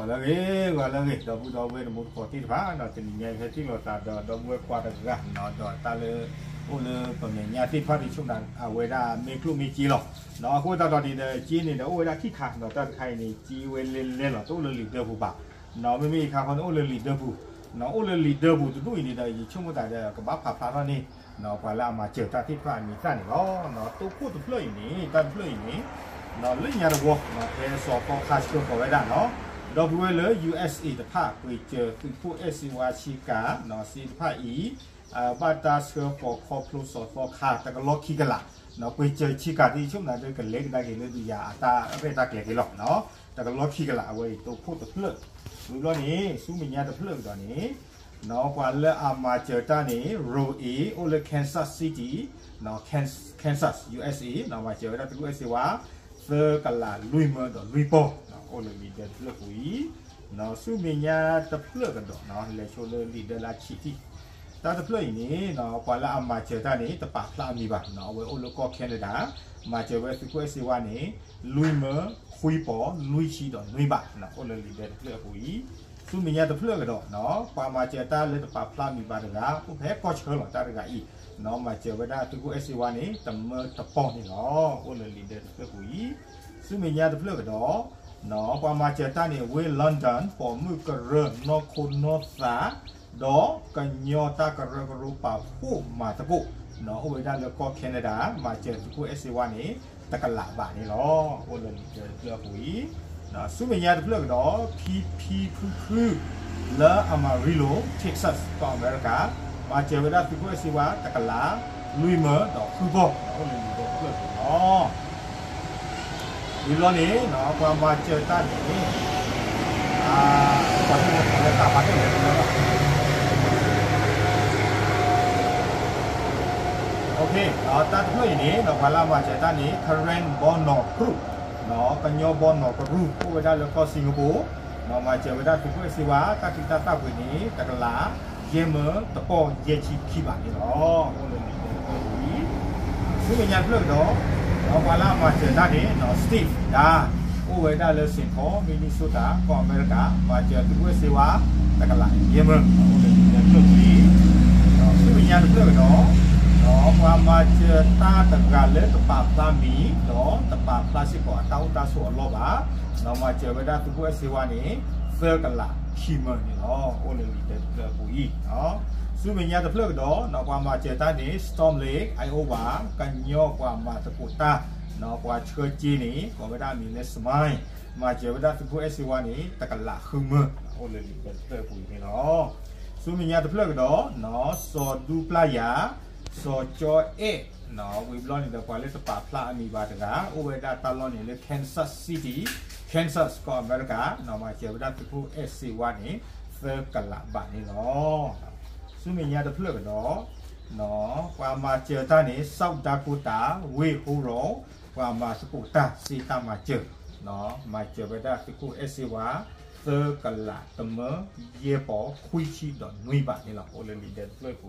ဂီၤလၢအဂ့ၤ, ဂီၤလၢအဂ့ၤ ဒီပုၢ်ဒီဝဲၢ်တံၤသကိးသ့ၣ်တဖၣ်, တနံၤညါအံၤဟဲထံၣ်လိာ်သးဒီး ဒီပုၢ်ဝဲၢ်ခွါတဂၤ, ဒီးတၢ်လၢ အိၣ်လၢပမဲာ်ညါသ့ၣ်တဖၣ် ဒ်ဆိကမိၣ်ဒၣ်အဝဲဒၣ်မ့ၢ်ကျိၣ်မ့ၢ်စ့လီၤ. အဃိသတးဒီးန့ၣ်ဒီး စ့န့ၣ်ဒီး အိၣ်ဝဲဒၣ်ခံခါ, ဒီးတၢ်တခါအံၤန့ၣ် စ့ဝဲလဲၤလဲၤလီၤ တအိၣ်လၢလံာ်ဒၢပူၤဘၣ်. မ့မ့ၢ်ယခါဃီန့ၣ် အိၣ်လၢလံာ်ဒၢပူၤ, အိၣ်လၢလံာ်ဒၢပူၤတဒူၣ်အံၤန့ၣ်ဒီး ယဆိကမိၣ်သးဒီး ကဘၣ်ဖးဖျါထီၣ်န့ၣ် ပှၤလၢအမၤစၢၤတၢ်သ့ၣ်တဖၣ်အမံၤသၣ်န့ၣ်လီၤ. တိခိၣ်တဖျၢၣ်အံၤန့ၣ် တၢ်တဖျၢၣ်အံၤန့ၣ် လၢညါတဝီ ဖဲစီၤသီခါဆှၢဃီၤဝဲဒၣ်နီၤ, ဒီပုၢ်ဝဲၢ်လၢ ယူၢ်အ့းအ့း တဖၣ် ပှ့ၤစၢၤသုးခိၣ်အဲၣ်စ့ဝါဆ့ကၤ, စ့တဖၣ်အံၤ ဘၣ်တၢ်ဆှၢဃီၤခီဖျိစီၤသီခါ တကလီၢ်ခံကလး, ပှ့ၤစၢၤဆ့ကၤသ့ၣ် ယဆိကမိၣ်သးဒီး ကလဲၤကဒါက့ၤလၢဒုးယၤအတၢ်ရဲၣ်တၢ်ကျဲၤက့ၤလီၤ. တကလီၢ်ခံကလး အဝဲအံၤတိခိၣ်တဖျၢၣ်, ဝံၤဘျီန့ၣ် ဆူမဲာ်ညါတဖျၢၣ်ကဒီးန့ၣ် ပှၤလၢအမၤစၢၤတၢ်န့ၣ် ရိၣ်အ့ အိၣ်လၢ Kansas City, Kansas, U S A, မၤစၢၤဝဲဒၣ်သုးခိၣ်အဲၣ်စ့ဝါ သၢကလးလွံၢ်မၢဒီးလွံၢ်ပီၢ်, အိၣ်လၢလံာ်ဒၢတဖျၢၣ်ပူၤအံၤ, ဆူမဲာ်ညါတဖျၢၣ်ကဒီး လဲၤဆိလၢလံာ်ဒၢလၢဆံးထံၣ်, တၢ်တဖျၢၣ်အံၤန့ၣ် ပှၤလၢအမၤစၢၤတၢ်န့ၣ် တပာ်ဖျါအမံၤဘၣ်, အဝဲအိၣ်လၢကီၢ် Canada, မၤစၢၤဝဲသုးခိၣ်အဲၣ်စ့ဝါန့ၣ် လွံၢ်မၢ ခွံပီၢ် လွံၢ်ဆံဒီးနွံဘး, အိၣ်လၢလံာ်ဒၢတဖျၢၣ်အပူၤအံၤ, ဆူမဲာ်ညါတဖျၢၣ်ကဒီး ပှၤမၤစၢၤတၢ်လၢတပာ်ဖျါမံၤဘၣ်တဂၤ အိၣ်ဖဲကီၢ်ဆၢလီၤ တၢ်တဂၤအံၤ, မၤစၢၤဝဲဒၣ်သုးခိၣ်အဲၣ်စ့ဝါန့ၣ် တမၢတပီၢ်န့ၣ်လီၤ. အိၣ်လၢလံာ်ဒၢတဖျၢၣ်ပူၤအံၤ, ဆူမဲာ်ညါတဖျၢၣ်ကဒီး ပှၤမၤစၢၤတၢ်န့ၣ် ဝ့ၢ် London ပိာ်မုၣ်ကရၢ နီၢ်ခိနီၢ်သး ဒီးကညီတၢ်ကရၢကရိပာ်ဖှိၣ်မၤသကိး အိၣ်ဝဲဒၣ်လၢကီၢ် Canada, မၤစၢၤသုးခိၣ်အဲၣ်စ့ဝါန့ၣ် တကလးဘးန့ၣ်လီၤ. အိၣ်လၢလံာ်ဒၢတဖျၢၣ်အပူၤအံၤ, ဆူမဲာ်ညါတဖျၢၣ်ကဒီး ဖံဖံဖုဖု လၢ Amarillo, Texas ကီၢ်အမဲရကၤ, မၤစၢၤဝဲဒၣ်သုးခိၣ်အဲၣ်စ့ဝါ တကလး လွံၢ်မၢဒီးဃုပီၢ်, အိၣ်လၢလံာ်ဒၢတဖျၢၣ်အပူၤလီၤ. ဝံၤဘျီန့ၣ် ပှၤမၤစၢၤတၢ်န့ၣ် ပှၤတဖၣ်လၢတၢ်ဖးဒိၣ်လဲၣ်တလၢဘၣ်, တၢ်တဖျၢၣ်အံၤန့ၣ် ပှၤလၢအမၤစၢၤတၢ်န့ၣ် Karen ဘီနီၢ်ကရူၢ်, ကညီဘီနီၢ်ကရူၢ် အိၣ်ဝဲဒၣ်လၢကီၢ် Singapore, မၤစၢၤဝဲဒၣ်သုးခိၣ်အဲၣ်စ့ဝါ တၢ်သံတၢ်သၣ်ပှ့ၤန့ၣ် တကလး ယဲၢ်မၢတပီၢ်ယဲၢ်ဆံခံဘးန့ၣ်လီၤ. အိၣ်လၢလံာ်ဒၢတဖျၢၣ်အပူၤအံၤ, ဆူမဲာ်ညါတဖျၢၣ်ကဒီး ပှၤလၢအမၤစၢၤတၢ်န့ၣ် Steve ဒၣ် အိၣ်ဝဲဒၣ်လၢ Saint Paul, Minnesota ကီၢ်အမဲရကၤ, မၤစၢၤသုးခိၣ်အဲၣ်စ့ဝါ တကလးယဲၢ်မၢ, အိၣ်လၢလံာ်ဒၢတဖျၢၣ်အပူၤအံၤ, ဆူမဲာ်ညါတဖျၢၣ်ကဒီး ပှၤမၤစၢၤတၢ်တဂၤလၢတပာ်ဖျါမံၤ ဒီးတပာ်ဖျါစ့ၢ်ကီးအတၢ်အိၣ်တၢ်ဆိးအလီၢ်ဘၣ်, ဒီးမၤစၢၤဝဲဒၣ်သုးခိၣ်အဲၣ်စ့ဝါန့ၣ် သၢကလးခံမၢန့ၣ်လီၤ. အိၣ်လၢလံာ်ဒၢတဖျၢၣ်အပူၤအံၤ, ဆူမဲာ်ညါတဖျၢၣ်ကဒီး ပှၤမၤစၢၤတၢ်န့ၣ် Storm Lake, Iowa, ကညီပှၤမၤသကိးတၢ်, ပှၤဆှၢစ့န့ၣ် ကိးဝဲဒၣ်အမံၤလၢ Smile, မၤစၢၤဝဲဒၣ်သုးခိၣ်အဲၣ်စ့ဝါန့ၣ် တကလးဃုမၢ, အိၣ်လၢလံာ်ဒၢတဖျၢၣ်အပူၤအံၤန့ၣ်လီၤ. ဆူမဲာ်ညါတဖျၢၣ်ကဒီး စီၤဒူပျၢ်ယၤ, စီၤကၠီအဲၣ်, ဝံၤဘျီန့ၣ်ဒီး ပှၤလၢတပာ်ဖျါအမံၤဘၣ်တဂၤ အိၣ်ဝဲဒၣ်တၢ်လီၢ်န့ၣ်လၢ Kansas City, Kansas ကီၢ်အမဲရကၤ, မၤစၢၤဝဲဒၣ်သုးခိၣ်အဲၣ်စ့ဝါန့ၣ် သၢကလးဘးန့ၣ်လီၤ. ဆူမဲာ်ညါတဖျၢၣ်ကဒီး ပှၤမၤစၢၤတၢ်န့ၣ် South Dakota, ဝ့ၢ်ဟူရီ, ပှၤမၤသကိးတၢ်စ့တၢ်မၤစၢၤ, မၤစၢၤဝဲဒၣ်သုးခိၣ်အဲၣ်စ့ဝါ သၢကလးတမၢ ယဲၢ်ပီၢ်ခွံဆံဒီးနွံဘးန့ၣ်လီၤ. အိၣ်လၢလံာ်ဒၢတဖျၢၣ်အပူၤအံၤ,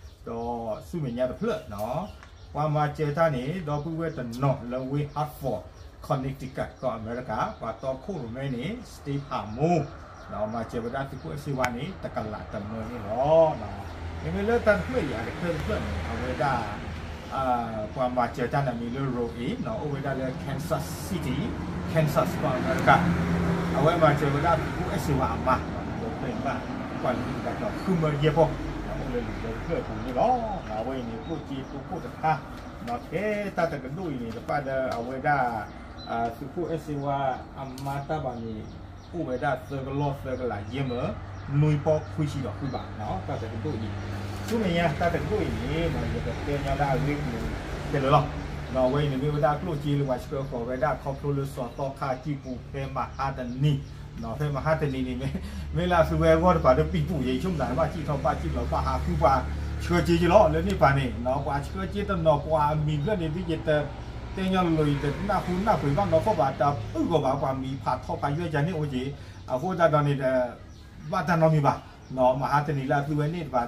ဒီးဆူမဲာ်ညါတဖျၢၣ် ပှၤမၤစၢၤတၢ်န့ၣ် ဒီပုၢ်ဝဲၢ်တနီၤလၢဝ့ၢ် Hartford, Connecticut ကီၢ်အမဲရကၤ, ပှၤတီခိၣ်ရိၣ်မဲန့ၣ် Steve Harmon, မၤစၢၤဝဲဒၣ်သုးခိၣ်အဲၣ်စ့ဝါန့ၣ် တကလးတမၢန့ၣ်လီၤ. မ့မ့ၢ်လၢတၢ်တဖျၢၣ်အံၤ အကတၢၢ်တဖျၢၣ်န့ၣ် အဝဲဒၣ် ပှၤမၤစၢၤတၢ်န့ၣ်မံၤလၢ ရိၣ်အ့ၣ် အိၣ်ဝဲဒၣ်လၢ Kansas City, Kansas ကီၢ်အမဲရကၤ, အဝဲမၤစၢၤဝဲဒၣ်သုးခိၣ်အဲၣ်စ့ဝါအမါ, လၢဖျၢၣ်အံၤဘၣ် ပှၤလၢမံၤကဒီးဃုမၢယဲၢ်ပီၢ်, အိၣ်လၢလံာ်ဒၢတဖျၢၣ်အပူၤန့ၣ်လီၤ. အဝဲအံၤန့ၣ် ကျိၣ်စ့တိခိၣ်တခါ, ဖဲတၢ်တကဒိၣ်အံၤန့ၣ် တဖၣ်ဒီးအဝဲဒၣ် သုးခိၣ်အဲၣ်စ့ဝါအမါတၢ်ဘၣ်န့ၣ် အိၣ်ဝဲဒၣ်သၢကလီၢ်သၢကလးယဲၢ်မၢ နွံပီၢ်ခွံဆံဒီးဃုဘး, တၢ်တကဒိၣ်အံၤ, ဆူမဲာ်ညါတၢ်တကဒိၣ်အံၤန့ၣ် ယကတဲညီဒၣ်အဂ့ၢ်ပူၤခဲလၢာ်လီၤ. အဝဲအံၤန့ၣ်မ့ၢ်ဝဲဒၣ်ကျိၣ်စ့လၢပှၤဆှၢဃီၤဝဲဒၣ်ခီဖျိလၢစီၤသီခါကံၢ်ပူၤဖဲမဟါတနံၤ, ဖဲမဟါတနံၤန့ၣ် မ့ၢ်လၢအသုဝဲအဂီၢ်တပၤဒီးပံာ်ပူၤယဲ ယဆိကမိၣ်တၢ်ဘၣ်စံၣ်ထီၣ်ဘၣ်စံၣ်လီၤဘၣ်ဟးဃုပှၤဆှၢစ့က့လီၤ လၢန့ၣ်ပၤန့ၣ်, ပှၤဆှၢစ့တနီၤပှၤအမံၤဘျၢၣ်န့ၣ် ဒ်ယတတဲညီလိၤအံၤ တနၢ်ဟူနၢ်ပှ့ၤဘၣ်နီၢ်ကီၢ်ဘၣ် တၢ်ဖုၣ်ဂီၤဘၣ် ပှၤမံၤဖးထီဖးယွဲၢ်ယၤန့ၣ်အိၣ်က့ၤ, အဃိသတးဒီးန့ၣ်ဒီး ဘၣ်တၢ်နီတမံၤဘၣ်, မဟါတနံၤလၢအသုဝဲန့ၣ်တပၤ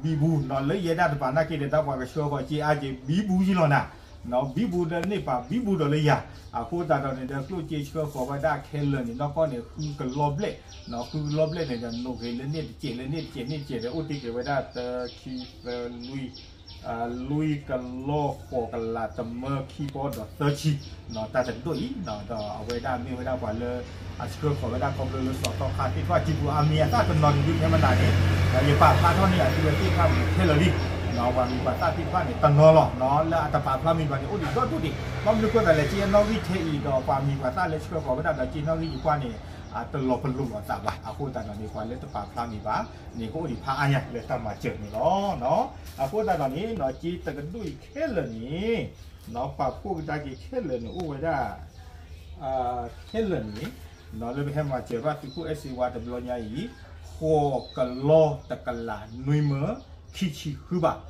ဒီး ဘံဘူနီၤ လၢယဲဒၣ်တပၤနာ်က့ဒီး တၢ်ပှၤကဆှၢဃီၤစ့အါက့ၤ ဘံဘူယံလီၤနၤ ဘံဘူဒီးန့ၢ်ပာ် ဘံဘူဒီးလၢယၤ, အဃိသတးဒီးန့ၣ်ဒီး ကျိၣ်စ့ဆှၢဃီၤဝဲဒၣ်ခဲလၢာ်န့ၣ် နီၢ်ကီၢ်န့ၣ် ဃုကလီၢ်ဘျဲၣ်, ဃုကလီၢ်ဘျဲၣ်န့ၣ်ဒီး နိၣ်ဂ့ၤလၢန့ၢ်တစဲး လၢန့ၢ်တစဲးန့ၢ်တစဲးဒီး အိၣ်တ့ၢ်က့ၤဝဲဒၣ်တၢ ခံ သၢ လွံၢ် လွံၢ်ကလီၢ် ဃိးကလး တမၢ ခံပီဒီးသၢဆံ, တၢ်တဒိၣ်အံၤ, ဒီးအဝဲဒၣ်မ့ၢ်ဝဲဒၣ်ပှၤလၢ အဆှၢဃီၤဝဲဒၣ်ခီဖျိလၢစီၤသီခါသ့ၣ်တဖၣ် စံပူၤအမံၤအသၣ်တနီၤတဒုဖဲမနုၤန့ၣ်, ဒီးယပာ်ဖျါထီၣ်န့ၢ်အသုဝဲသ့ၣ်တဖၣ်မ့ၢ်ခဲလၢာ်လံ, ပှၤမံၤပှၤသၣ်သ့ၣ်တဖၣ်န့ၣ် တနီၤလီၤ, လၢအတပာ်ဖျါမံၤဘၣ်န့ၣ် အိၣ်ဒံးဒီဒိၣ်ဒံး, ဘၣ်မနုၤဃိသတးလဲၣ် က့အနီၣ်ဂံၢ်ထဲအံၤဒီး ပှၤမံၤပှၤသၣ်လၢဆှၢဃီၤဝဲဒၣ်ဒီးက့နီၣ်ဂံၢ်ယကွၢ်န့ၣ် တလီၤပလိာ်လိာ်အသးဘၣ်, အဃိသတးဒီးန့ၣ် ပှၤလၢတပာ်ဖျါမံၤဘၣ်န့ၣ် ကအိၣ်ဒံးဖးအါညါလၢတၢ်မၤစၢၤန့ၣ်လီၤ. အဃိသတးဒီးန့ၣ် က့တကဒိၣ်အံၤခဲလၢာ်န့ၣ် ပာ်ဖှိၣ်ကဒါက့ၤခဲလၢာ်န့ၣ် အိၣ်ဝဲဒၣ် ခဲလၢာ်န့ၣ် လၢပဟဲမၤစၢၤဘၣ်သုးခိၣ်အဲၣ်စ့ဝါတဘျီညါအံၤ ဃိးကလီၢ်တကလးနွံမၢ ခံဆံဃုဘး,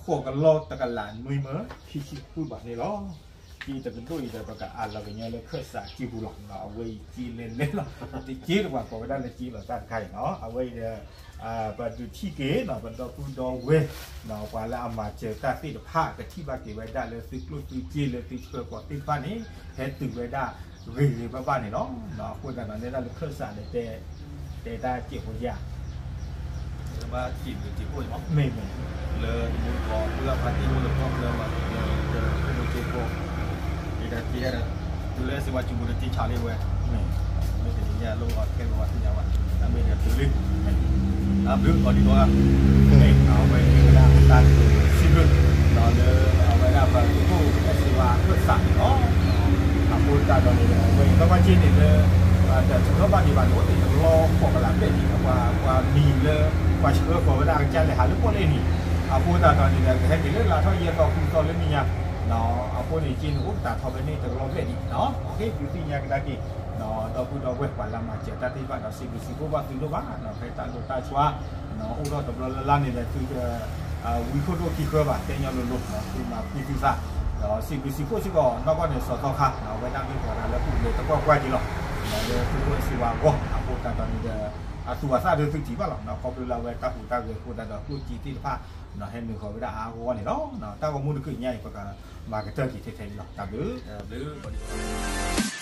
ဃိးကလီၢ်တကလးနွံမၢ ခံဆံဃုဘးန့ၣ်လီၤ. က့တကဒိၣ်အံၤဒီး ပကအးလီၤကညီလၢခၢၣ်စးက့ပူၤလီၤ, အဝဲအံၤက့လဲၤလဲၤလီၤ, တက့တပှၤကိးဝဲဒၣ်လၢက့လီၤတၢ်တခါအံၤနီၤ, အဝဲအံၤဒီး ပဒုးထံၣ်က့ၤနီၤ ပဒီပုၢ်ဒီဝဲၢ် ပှၤလၢအမၤစၢၤတၢ်သ့ၣ်တဖၣ် ကထံၣ်ဘၣ်က့ၤဝဲဒၣ်လၢသုးကျိၣ်သုးစ့လၢသုဆှၢဃီၤသ့ၣ်တဖၣ်န့ၣ် ဟဲတုၤဝဲဒၣ်ဂ့ၤဂ့ၤဘၣ်ဘၣ်န့ၣ်လီၤ. အဃိသတးဒီး နဲဒၣ်လၢခၢၣ်စးန့ၣ် တဲ တဲတၢ်စဲးဖိယၤ ဘၣ်စံးဘျုးစံးဖှိၣ်မ့ၢ် မ့ၢ်မ့ၢ် လၢတမူတကိး မုၢ်လၢဖါတံၢ်မုၢ်လၢကီၢ်ချၢမၤစၢၤ တၢ်ဖိစ့ဖိ ဒ်တၢ်က့ဒီး တုၤလၢအဲၣ်စ့ဝါစံးဘျုးဒီး က့ဆးလံဝဲ မ့ၢ်တနံၤညါ လိၣ်အီၤခဲလၢာ်ဝဲသ့ၣ်ညါဘၣ် တၢ်မ့ၢ်ဒီးတုၤလံ တၢ်ဘျုးအီၤဒ်သိး အဝဲန့ၣ်ဝဲဒၣ်တၢ်စံးဘျုး ဒီးလၢအဝဲဒၣ်ပှၤသုးခိၣ်အဲၣ်စ့ဝါခၢၣ်စးန့ၣ်လီၤ. အဃိသတးဒီးန့ၣ် အဝဲအံၤ ဘၣ်ကွၢ်စ့န့ၣ်လၢ တထုးထီၣ်ဘၣ်ဒံးဘၣ်န့ၣ် အိၣ်တ့ၢ်တလီၢ်ဃိးကလးဘျဲၣ်ဒံး ပှၤမံၤလၢ ပှၤဆှၢဃီၤဝဲဒၣ်အကစၢ်လဲၤဟးလၢပီၣ်လဲၣ်န့ၣ် အဃိသတးဒီးန့ၣ်ဒီး ကဟဲက့ၤလၢလါထီၣ်ယဲၢ်သီဃုသီလၢနံၤညါ အဃိန့ၣ် က့န့ၣ်အိၣ်တးထီၣ်ဖဲန့ၣ်တလီၢ်ဘျဲၣ်ဒံး သုသ့ၣ်ညါကဒါက့ၤ ဒီပုၢ်ဒီဝဲၢ်ပှၤလၢမၤစၢၤတၢ်သ့ၣ်တဖၣ်ဒီး စံးဘျုးစံးဖှိၣ်ဘၣ်သုဒိၣ်မး ဖဲတၢ်လိၣ်တၢ်ဆှါ အိၣ်ထီၣ်တဘျီလၢ်လၢ်န့ၣ်ဒီး သု ဝံခိၣ်ဒိၣ်ခံဃၢဘၣ် တဲညီလိၤလိၤ သုမၤဖှံသုသး ဒီးစံးဘျုးစံးဖှိၣ်စ့ၢ်ကီး နီၢ်ကီၢ်န့ၣ် စီၤသီခါ အဝဲဒၣ်မ့ၢ်ပှၤတဂၤလၢပူၤလဲၤတကွၢ်ကွၢ်က့ၤလီၤ လၢသုးခိၣ်အဲၣ်စ့ဝါအဂီၢ် အဃိသတးဒီးန့ၣ်ဒီး အသူၣ်အသးဒီးသုထံၣ်ဘၣ်လီၤ ခီဖျိလၢအဝဲတၢ်ဟူးတၢ်ဂဲၤအဃိသတးဒီး ကျိၣ်စ့သ့ၣ်တဖၣ် ဟဲနုာ်ဃီၤဝဲဒၣ်အါအါဂီၢ်ဂီၢ်န့ၣ်လီၤ တၢ်ဂီၤမူတချုးညါအံၤ ပကမၤကတၢၢ်က့ၤထဲထဲလံလီၤ တၢ်ဘျုး